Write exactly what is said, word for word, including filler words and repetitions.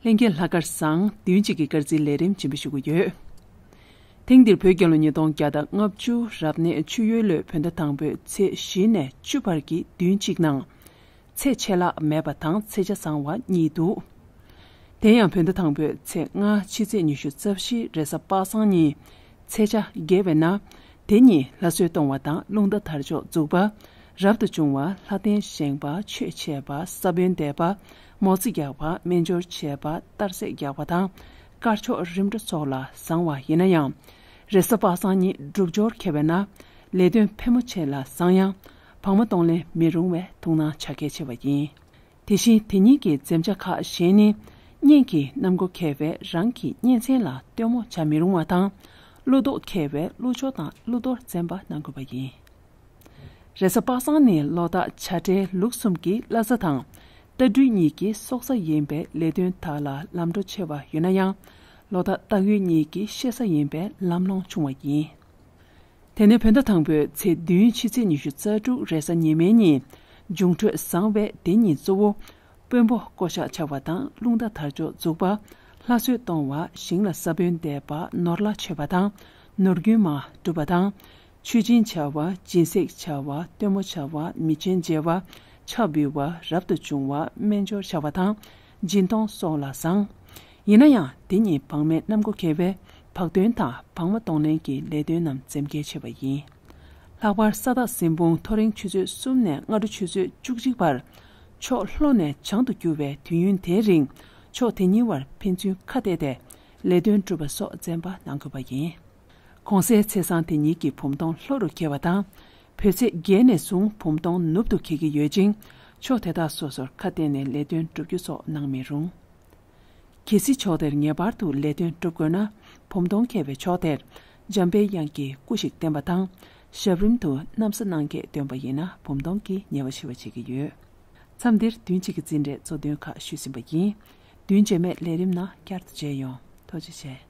ལྷན་རྒྱས་ལྷག་དཀར་བཟང་། བདུན་གཅིག་གི་དཀར་རྩིས་ལས་རིམ་རྗེས་མ་ཞུ་གི་ཡོད། ཐེངས་འདིར་བོད་རྒྱལ་ལོ་ཉིས་སྟོང་བརྒྱ་དང་ལྔ་བཅུ་རབ་གནས་ཆུ་ཡོས་ལོའི་བོད་ཟླ་དང་པོའི་ཚེས་བཞི་ནས་བཅུ་བར་གྱི་བདུན་གཅིག་ནང་། ཚེས་ཆད་ལྷག་མེད་པ་དང་ཚེས་ཆ་བཟང་བ་གཉིས་འདུག་དེ་ཡང་བོད་ཟླ་དང་པོའི་ཚེས་ལྔ་ཕྱི་ཚེས་ཉི་ཤུ་རྩ་བཞི་རེས་གཟའ་པ་སངས་ཉིན། ཚེས་ཆ་དགེ་བས་ན། དེ་ཉིད་ལྷ་གསོལ་གཏོང་བ་དང་རླུང་རྟ་དར་ལྕོག་འཛུགས་པ། རབ་ཏུ་བྱུང་བ་ལྷ་རྟེན་བཞེངས་པ་ཆོས་འཆད་པ་ས་བོན་འདེབས་པ། མོ་རྩིས་རྒྱག་པ་སྨན་སྦྱོར་བྱེད་པ་གཏར་སྲེག་རྒྱག་པ་དང་དཀར་ཕྱོགས་རིམ་གྲོ་སོགས་ལ་བཟང་བ་ཡིན་ན་ཡང་། རེས་གཟའ་པ་སངས་ཉིན་སྒྲུབ་སྦྱོར་མཁས་པས་ན། ལས་དོན་ཕལ་མོ་ཆེ་ལ་བཟང་ཡང་། བག་མ་གཏོང་ལེན་མི་རུང་བས་ཐུགས་སྣང་བྱ་གལ་ཆེ་བ་ཡིན། དེ་བཞིན་དེ་ཉིད་ཀྱི་འཛེམ་བྱ་ཁག་གཞན་ནི། གཉེན་གྱི་གནམ་སྒོ་ཁེལ་བས་རང་གི་གཉེན་ཚན་ལ་སྟོན་མོ་བྱ་མི་རུང་བ་དང་། བློ་ལྡོག་ཁེལ་བས་བློ་སྦྱོར་དང་བློ་དོར་འཛེམ་པ་གནང་དགོས་པ་ཡིན། རེས་གཟའ་པ་སངས་ནི་ལོ་རྟགས་བྱ་སྤྲེལ་ལུག་གསུམ་གྱི་བླ་གཟའ་དང་། རྟ་སྦྲུལ་གཉིས་ཀྱི་སྲོག་གཟའ་ཡིན་པས་ལས་དོན་དག་ལ་ལམ་འགྲོ་ཆེ་བ་ཡོད་ན་ཡང་། ལོ་རྟགས་སྟག་ཡོས་གཉིས་ཀྱི་བཤད་གཟའ་ཡིན་པས་ལམ་ལྷོང་ཆུང་བ་ཡིན། དེ་ནས་བོད་ཟླ་དང་པོའི་ཚེས་བདུན་ཕྱི་ཚེས་ཉི་ཤུ་རྩ་དྲུག་རེས་གཟའ་ཉི་མའི་ཉིན། འབྱུང་འཕྲོད་བཟང་བས་དེ་ཉིན་གཙོ་བོ། དཔོན་པོ་བསྐོ་གཞག་བྱ་བ་དང་རླུང་རྟ་དར་ལྕོག་འཛུགས་པ། ལྷ་གསོལ་གཏོང་བ་ཞིང་ལ་ས་བོན་འདེབས་པ་ནོར་ལྷ་མཆོད་པ་དང་ནོར་རྒྱུན་མ་སྒྲུབ་པ་དང་། མཆོད་སྦྱིན་བྱ་བ་སྦྱིན་སྲེག་བྱ་བ་སྟོན་མོ་བྱ་བ་མི་ཆེན་མཇལ་བ་ཕྱག་འབུལ་བ་རབ་ཏུ་བྱུང་བ་སྨན་སྦྱོར་བྱ་བ་དང་། སྦྱིན་གཏོང་སོགས་ལ་བཟང་། ཡིན་ན་ཡང་དེ་ཉིད་བག་མའི་གནམ་སྒོ་ཁེལ་བས་བག་སྟོན་དང་བག་མ་གཏོང་ལེན་གྱི་ལས་དོན་རྣམས་འཛེམ་གལ་ཆེ་བ་ཡིན། ལྷག་པར་ས་བདག་སྲིན་སྤུང་ཐོ་རེངས་ཆུ་ཚོད་གསུམ་ནས་སྔ་དྲོ་ཆུ་ཚོད་བཅུ་གཅིག་བར། ཕྱོགས་ལྷོ་ནས་བྱང་དུ་རྒྱུ་བའི་དུས་ཡུན་དེའི་རིང་ཕྱོགས་དེ་གཉིས་བར་ཕན་ཚུན་ཁ་གཏད་དེ་ལས་དོན་སྒྲུབ་པ་སོགས་འཛེམ་པ་གནང་དགོས་པ་ཡིན། གོང་གསལ་ཚེས་བཟང་དེ་ཉིད་ཀྱི་བུམ་སྟོང་ལྷོ་རུ་འཁེལ་བ་དང་། བོད་ཚེས་བརྒྱད་ནས་བཟུང་བུམ་སྟོང་ནུབ་ཏུ་འཁེལ་གྱི་ཡོད་ཅིང་། ཕྱོགས་དེ་དག་སོ་སོར་ཁ་གཏད་ནས་ལས་དོན་སྒྲུབ་རྒྱུ་སོགས་གནང་མི་རུང་། གལ་སྲིད་ཕྱོགས་དེར་ངེས་པར་དུ་ལས་དོན་སྒྲུབ་དགོས་ན། བུམ་སྟོང་འཁེལ་བའི་ཕྱོགས་དེར་འཇམ་པའི་དབྱངས་ཀྱི་སྐུ་ཞིག་བསྟན་པ་དང་། ཞབས་རིམ་དུ་ན་བཟའ་གནང་གས་འདོན་པ་ཡིན་ན་བུམ་སྟོང་གིས་ཉེ་བ་ཞི་བ་བྱེད་ཀྱི་ཡོད། མཚམས་འདིར་བདུན་གཅིག་གི་འཛིན་གྲྭའི་གཙོ་དོན་ཁག་ཞུས་ཟིན་པ་ཡིན། བདུན་རྗེས་མའི་ལས་རིམ་ནང་བསྐྱར་དུ་མཇལ་ཡོང་། ཐུགས་རྗེ་ཆེ།